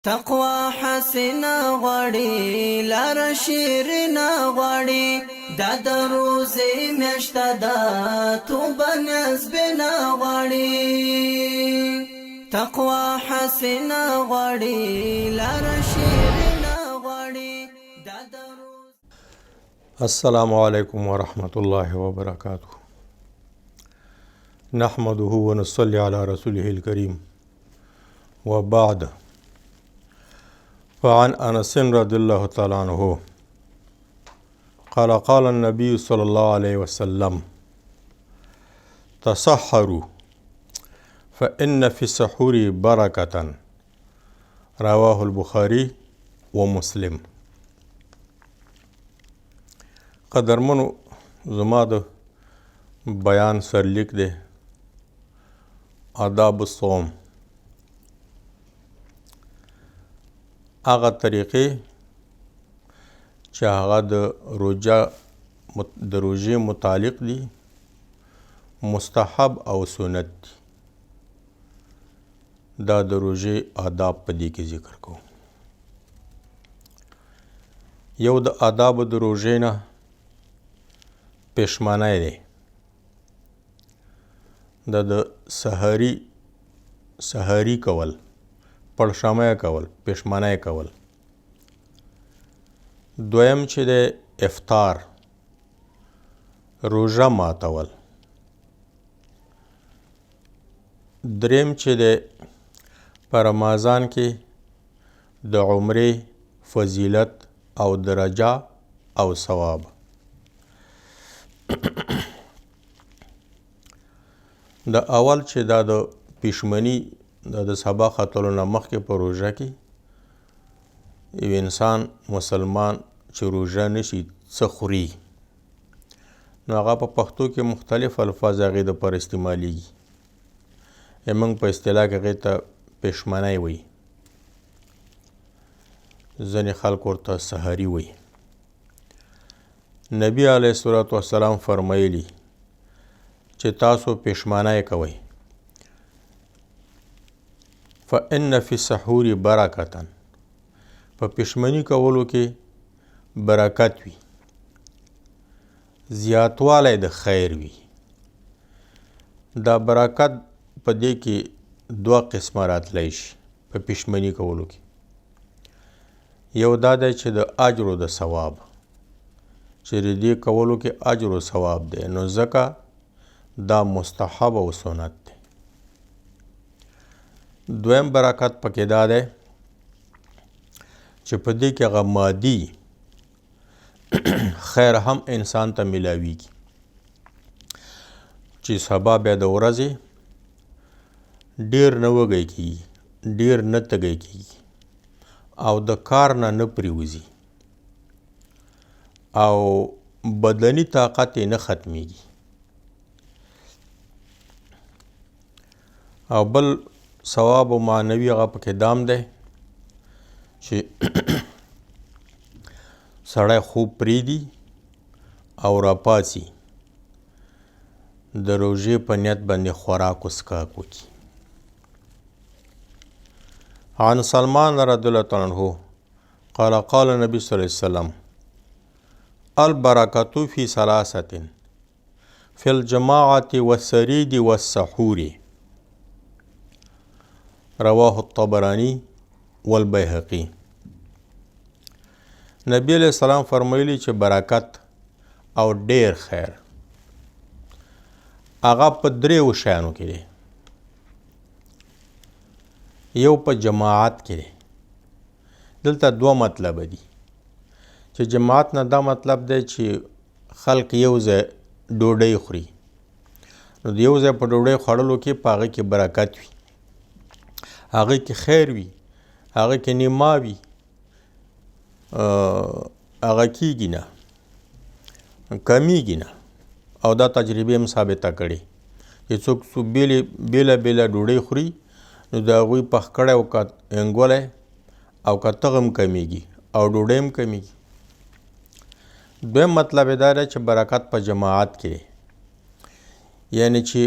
تقوا حسنه غواړي، لار شیرینه غواړي، دا د روزې میاشت ده، توبه نسبنه غواړي. تقوا حسنه غواړي، لار شیرینه غواړي، دا د روز. السلام علیکم ورحمة الله وبرکاته. نحمده ونصلي على رسوله الكريم، وبعد، فعن أنس رضي الله تعالى عنه قال: قال النبي صلى الله عليه وسلم: تسحروا فإن في السحور بركة. رواه البخاري ومسلم. قدرمنو، زما د بیان سرلیک دی آداب الصوم، هغه طریقې چې هغه د روژې متعلق دي، مستحب او سنت دي. دا د روژې آداب په دې کې ذکر کوم. یو د آداب د روژې نه پښمانه دی، دا د سحری کول، پړشمه کول، پښمانه کول. دویم چې د افطار، روژه ماتول. دریم چې د په رمضان کې د عمرې فضیلت او درجه او ثواب. د اول چې دا د پښمنی، دا د سبا ختلو نه مخکې په روژه کې یو انسان مسلمان چې روژه نشي څه خوري، نو هغه په پښتو کې مختلف الفاظ هغې دپاره استعمالیږي. موږ په اصطلاح کې هغې ته پښمنی وایي، ځینې خلک ورته سحري وایي. نبی علیه الصلاة والسلام فرمایلی چې تاسو پښمنی کوئ، فإن فی السحور برکة، په پښمنی کولو کې برکت وي، زیاتوالی د خیر وي. دا برکت په دې کې دوه قسمه راتلی شي په پښمنی کولو کې. یو دا دی چې د اجر او د ثواب، چې د دې کولو کې اجر او ثواب دی، نو ځکه دا مستحب او سنت دی. دویم برکت پکې دا دی چې په دې کې هغه مادي خیر هم انسان ته ملاویږي، چې سبا بیا د ورځې ډېر نه وږی کېږي، ډېر نه تږی کېږي، او د کار نه نه پرېوځي، او بدني طاقت یې نه ختمېږي. او بل ثواب او معنوي هغه پکې دام دی چې سړی خوب پرېږدي او راپاڅي، د روژې په نیت باندې خوراک او څښاک وکړي. عن سلمان رضی الله تعالی عنه قال: قال النبي صلى الله عليه وسلم: البركة في ثلاثة، في الجماعة والثريد والسحور. رواه الطبراني والبيهقي. نبی علیہ السلام فرمایلی چې برکت او ډیر خیر هغه په دریو شیانو کې دی. یو په جماعت کې دی. دلته دوه مطلب دي، چې جماعت نه دا مطلب دی چې خلق یو ځای ډوډۍ خوري، نو د یو ځای په ډوډۍ خوړلو کې په هغه کې برکت وي، هغه کې خیر وي، هغه کې نیما وي، هغه کېږي نه، کمیږي نه. او دا تجربې هم ثابته کړې چې څوک څو بېله بېله ډوډۍ خوري، نو د هغوی پخ کړی او که انګولی او که تغه هم کمیږي او ډوډۍ هم کمیږي. دویم مطلب یې دا دی چې برکت په جماعت کې دی، یعنی چې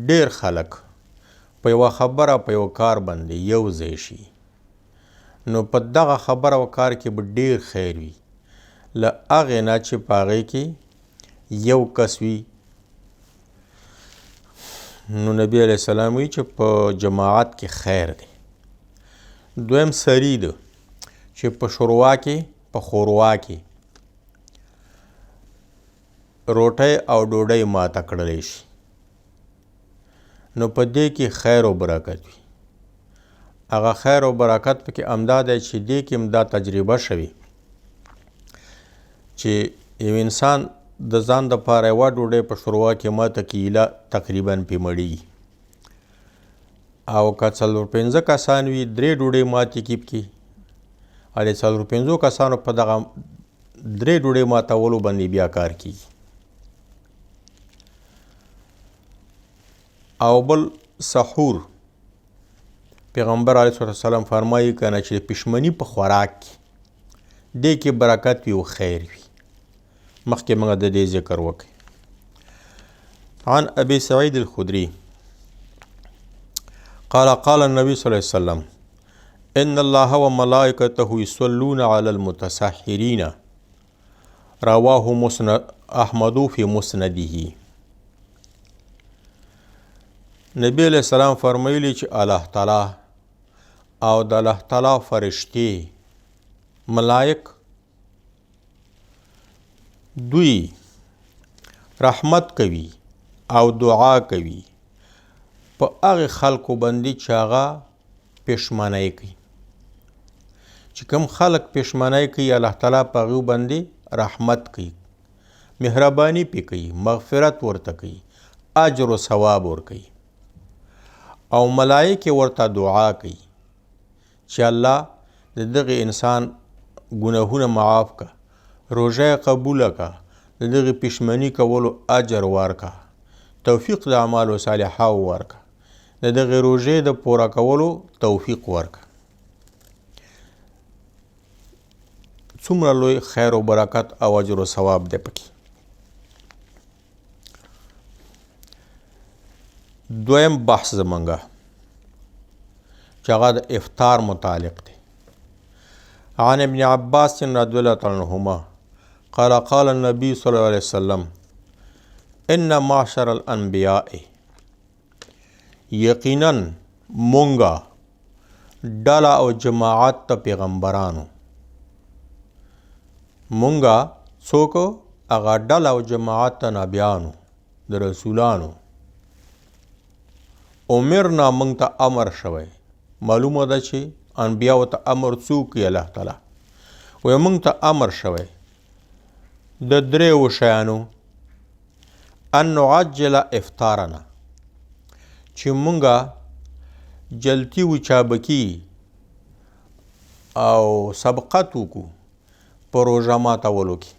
ډېر خلک په یوه خبره په یو کار باندې یو ځای شي، نو په دغه خبره او کار کې به ډیر خیر وي له هغې نه چې په هغې کې یو کس وي. نو نبی علیه السلام وی چې په جماعت کې خیر دی. دویم سرید چې په شوروا کې، په خوروا کې روټۍ او ډوډۍ ماته کړلی شي، نو په دې کې خیر او برکت وي. هغه خیر او برکت پکې همدا دی چې دې کې هم دا تجربه شوې چې یو انسان د ځان د پاره یوه ډوډۍ په شوروا کې ماته کړي، ایله تقریبا پې مړېږي، او که څلور پنځه کسان وي درې ډوډۍ ماتې کړي پکې، او د څلور پنځو کسانو په دغه درې ډوډۍ ماتولو باندې بیا کار کیږي. او بل سحور، پیغمبر علیه السلام فرمایي کنه چې پښمنی په خوراک کې دې کې برکت وي او خیر وي. مخکې موږ د دې ذکر وکړ. عن ابي سعيد الخدري قال قال النبي صلى الله عليه وسلم ان الله وملائكته يصلون على المتسحرين، رواه مسند احمد في مسنده. نبی علیہ السلام فرمایلی چې الله تعالی او د الله تعالی فرشتي ملائک دوی رحمت کوي او دعا کوي په هغه خلکو باندې چې هغه پښمنۍ کوي. چې کوم خلک پښمنۍ کوي الله تعالی په هغوی باندې رحمت کوي، مهرباني پې کوي، مغفرت ورته کوي، اجر و ثواب ورکوي، او ملائکې ورته دعا کوي چې الله د دغه انسان ګناهونه معاف کا، روژه یې قبوله کا، د دغې پښمني کولو اجر ورکا، توفیق د اعمالو صالحاو ورکا، د دغې روژې د پوره کولو توفیق ورکا. څومره لوی خیر و برکت او اجر و ثواب دی پکې. دویم بحث زمونږه چې هغه د افطار متعلق دی. عن ابن عباس رضی الله تعالی عنهما قال قال النبي صلى الله عليه وسلم ان معشر الانبیاء، یقینا مونږه ډله او جماعت ته پیغمبرانو، مونږه څوک؟ هغه ډله او جماعت ته نبیانو، د رسولانو. امرنا، مونږ ته امر شوی. معلومه ده چې انبیاو ته امر څوک کوي؟ الله تعالی. وایي مونږ ته امر شوی د دریو شیانو، ان نعجل افطارنا، چې مونږه جلتی و چابکی او سبقت وکړو په روژه ماتولو کې،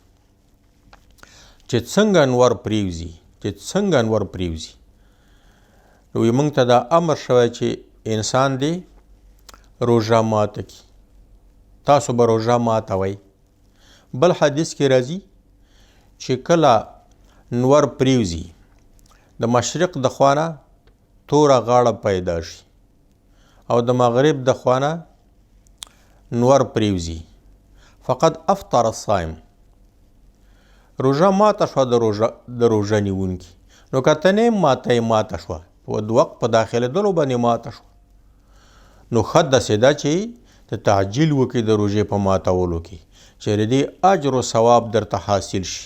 چې څنګه انور پریوزي، چې څنګه انور پریوزي. نو مونږ ته دا امر شوی چې انسان دی روژه ماته کړي، تاسو به روژه ماتوئ. بل حدیث کې راځي چې کله نور پریوزي د مشرق د خوا نه توره غاړه پیدا شي او د مغرب د خوا نه نور پریوزي، فقد افطر الصائم، روژه ماته شوه د روژه نیونکي. نو که ته نه ماته یې ماته شوه، په د وخت په داخلېدلو باندې ماته شوه، نو ښه داسې ده چې ته تعجیل وکړې د روژې په ماتولو کې، چې د دې اجر و ثواب درته حاصل شي.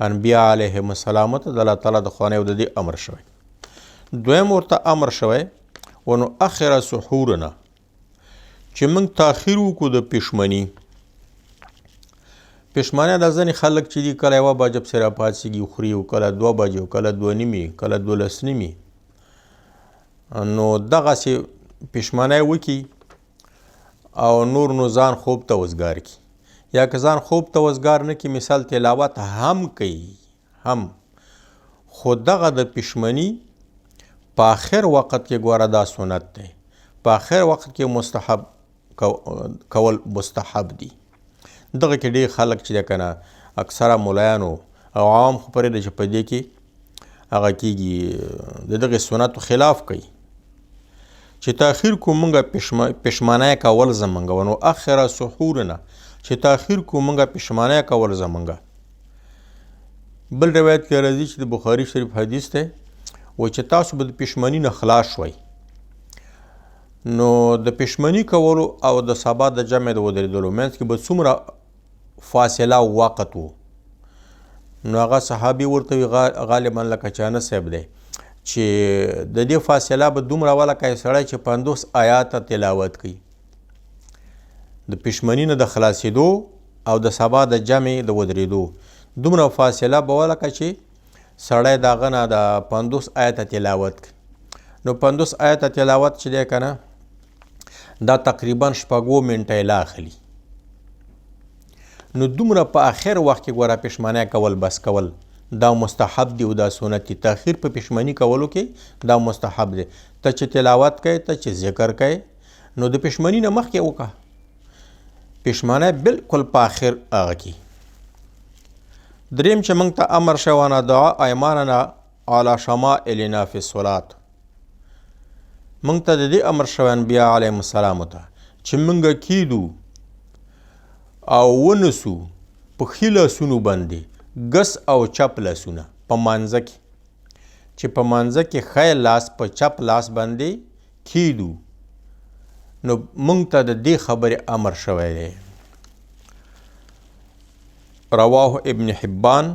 انبیا علیهم السلام ته د الله تعالی د خوا نه یو د دې امر شوی. دویم ورته امر شوی ونو اخر سحورنا، چې موږ تاخیر وکړو د پښمني. پښمنه د ځینې خلک چې دي کله یوه بجه پسې راپاڅېږي خوري، او کله دوه بجې، او کله دوه نیمې، کله دولس نیمې، نو دغسې پښمنه یې وکړي او نور نو ځان خوب ته وزګار کړي، یا که ځان خوب ته وزګار نه کړي مثال تلاوت هم کوي هم، خو دغه د پښمني په آخر وخت کې ګوره دا سنت دی، په آخر وخت کې مستحب کول مستحب دي. دغه کې ډېر خلک چې ده که نه اکثره ملایانو او عوام خو پرېږده چې په دې کې هغه کېږي، د دغې سنتو خلاف کوي. چې تاخیر کو مونږه پښمانه کول زمونږ، ونو اخر سحورنا چې تاخیر کو مونږه پښمانه کول زمونږ. بل روایت کې راځي چې د بخاري شریف حدیث دی، و چې تاسو به د پښمنی نه خلاص شوئ، نو د پښمنی کولو او د سبا د جمع د ودرېدلو منځ کې به څومره فاصله او وخت وو؟ نو هغه صحابي ورته وی غالبا لکه چې انس صاحب دی چې د دې فاصله به دومره وه لکه سړی چې 50 آیاته تلاوت کوي، د پښمنی نه د خلاصېدو او د سبا د جمع د ودرېدو دومره فاصله به وه لکه چې سړی د هغه نه د 50 آیته تلاوت کوي. نو 50 آیته تلاوت چې دی که نه، دا تقریبا 6 منټه یې لا اخلي. نو دومره په آخر وخت کې ګوره پښمانه کول بس کول دا مستحب دی او دا سنت دی. تاخیر په پښمنی کولو کې دا مستحب دی. ته چې تلاوت کوې، ته چې ذکر کوې، نو د پښمنی نه مخکې وکړه، پښمانه بالکل په آخر هغه کې. دریم چې موږ ته امر شوی نه دعا ایماننا علی شمائلنا فی الصلاة، موږ ته د دې امر شوی انبیا علیهم السلام ته چې موږ کیدو او ونسو په ښي لاسونو باندې ګس او چپ لاسونه په مانځه کې، چې په مانځه کې ښی لاس په چپ لاس باندې کیدو، نو موږ ته د دې خبرې امر شوی دی. رواه ابن حبان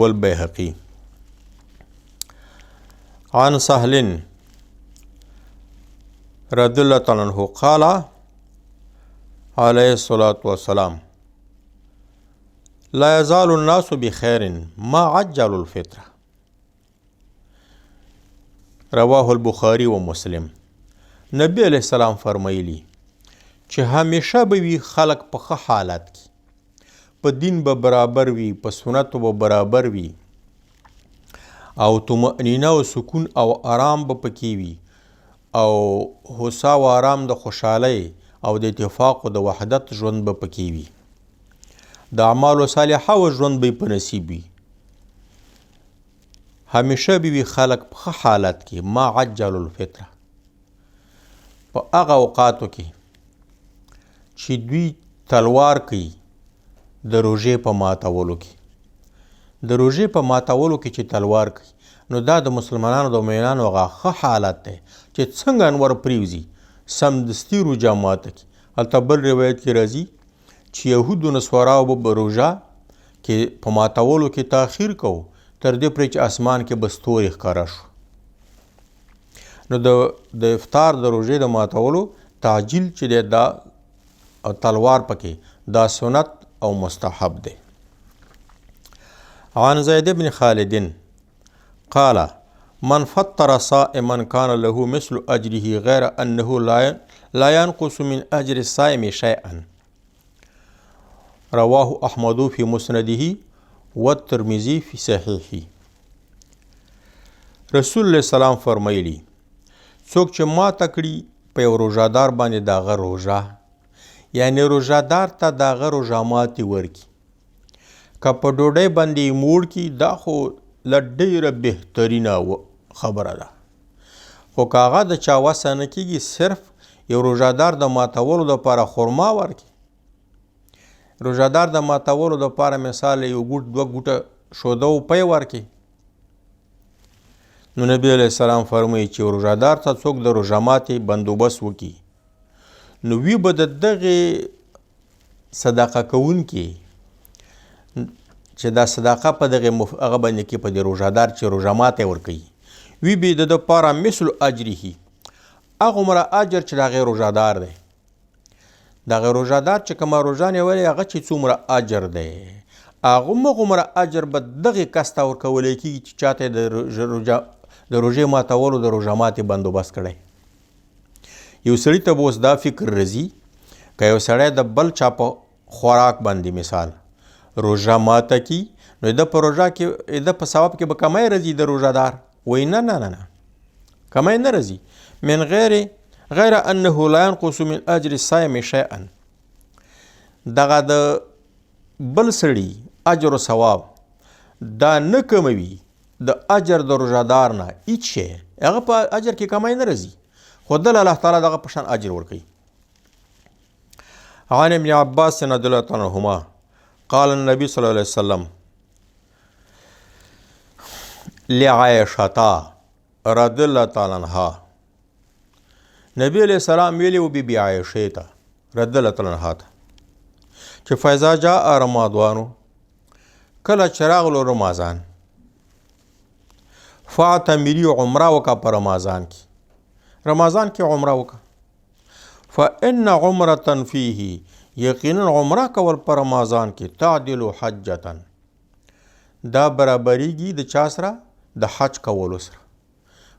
والبيهقي. عن سهل رضي الله تعالى عنه قال عليه الصلاة والسلام لا يزال الناس بخير ما عجلوا الفطرة. رواه البخاري ومسلم. نبی علیہ السلام فرمایلی چې همیشه به وي خلق په ښه حالت کې، په دین به برابر وي، په سنتو به برابر وي، او طمأنینه او سکون او آرام به پکې وي، او هوسا او آرام د خوشحالۍ او د اتفاق او د وحدت ژوند به پکې وي، د اعمالو صالحه او ژوند به یې په نصیب وي. همیشه به وي خلق په ښه حالت کې، ما عجلوا الفطره، په هغه اوقاتو کې چې دوی تلوار کوي د روژې په ماتولو کې، د روژې په ماتولو کې چې تلوار کوي، نو دا د مسلمانانو د مؤمنانو هغه ښه حالت دی چې څنګه انور پرېوځي سمدستي روژه ماته کړي. هلته بل روایت کې راځي چې یهودو نصاراو به روژه کې په ماتولو کې تاخیر کو تر دې پورې چې اسمان کې به ستوري ښکاره شو. نو د افطار د روژې د ماتولو تعجیل چې دی دا تلوار پکې دا سنت او مستحب دی. عن زید بن خالد قال من فطر صائما كان له مثل أجره غير أنه لا ينقص من أجر الصائم شيئا. رواه أحمد في مسنده والترمذي في صحيحه. رسول الله السلام فرمایلی څوک چې ماته کړي په یو روژهدار باندې د هغه روژه، یعنې روژهدار ته د هغه روژه ماتې ورکړي، که په ډوډۍ باندې یې موړ کړي دا خو له ډېره بهترینه خبره ده، خو که هغه د چا وسه نه کېږي صرف یو روژهدار د ماتولو دپاره خرما ورکړي، روژهدار د ماتولو دپاره مثال یو ګوټ دوه ګوټه شوده او پی ورکړي، نو نبی علیه السلام فرمایي چې روژهدار ته څوک د روژه ماتې بندوبست وکړي نو وي به د دغې صدقه کوونکي چې دا صدقه په دغې هغه باندې کې په دې روژهدار چې روژه ماتې ورکوي وي به د ده دپاره مثل اجره، هغومره اجر چې د هغې روژهدار دی، د هغې روژهدار چې کومه روژه نیولې هغه چې څومره اجر دی هغومره اجر به دغې کس ته ورکولی کېږي چې چاته یې د روژې ماتولو د روژه ماتې بندوبست کړی. یو سړي ته به اوس دا فکر راځي که یو سړی د بل چا په خوراک باندې مثال روژه ماته کړي نو د په روژه کې د په ثواب کې به کمی راځي د روژهدار، وایي نه نه نه نه کمی نه راځي، من غیر انه لا ينقص من اجر الصائم شیئا، دغه د بل سړي اجر و ثواب دا نه کموي د اجر د روژهدار نه هیڅ شی، هغه په اجر کې کمی نه راځي، خو دله الله تعالی دغه په شان اجر ورکوي. عن ابن عباس رضی الله تعالی عنهما قال النبي صلى الله عليه وسلم لعائشة رضی الله تعالی عنها، نبی علیہ السلام ویلی و بی بی عائشه ته رضی الله تعالی عنها ته چې فیضا جاء رمضان، کله چې راغلو رمضان، فاعتمری، عمره وکړه په رمضان کې، رمضان کې عمره وکړه. فإن عمرة فيه، یقینا عمره کول په رمضان کې، تعدل حجة، دا برابریږي د چا سره؟ د حج کولو سره.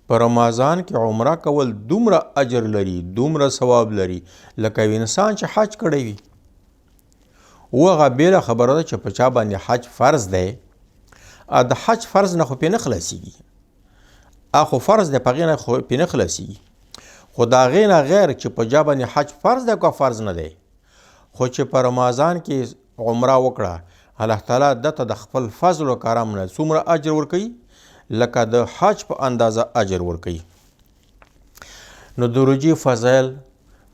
په رمضان کې عمره کول دومره اجر لري، دومره ثواب لري، لکه یو انسان چې حج کړی وي. او هغه بېله خبره ده چې په چا باندې حج فرض دی، د حج فرض نه خو پې نه خلاصېږي، خو فرض دی په هغې نه خو پې نه خلاصېږي، خو د هغې نه غیر چې په چا باندې حج فرض دی که فرض نه دی، خو چې په رمضان کې عمره وکړه، الله تعالی ده ته د خپل فضل و کرم نه څومره اجر ورکوي؟ لکه د حج په اندازه اجر ورکوي. نو د روژې فضایل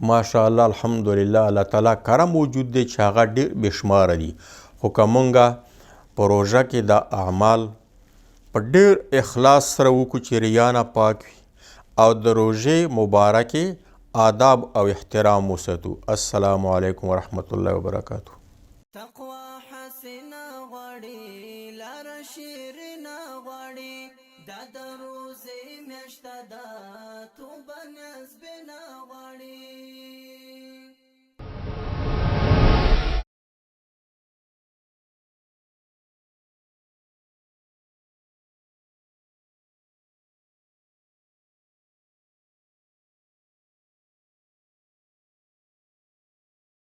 ماشاءالله الحمدلله الله تعالی کرم موجود دی چې هغه ډېر بې شماره دي، خو که مونږه په روژه کې دا اعمال په ډېر اخلاص سره وکړو چې ریا نه پاک وي او د روژې مبارکې آداب او احترام وساتو. السلام علیکم ورحمت الله وبرکاته. تقوا حسنه غواړي، لار شیرینه غواړي، دا د روزې میاشت ده، توبه نسبینه غواړي.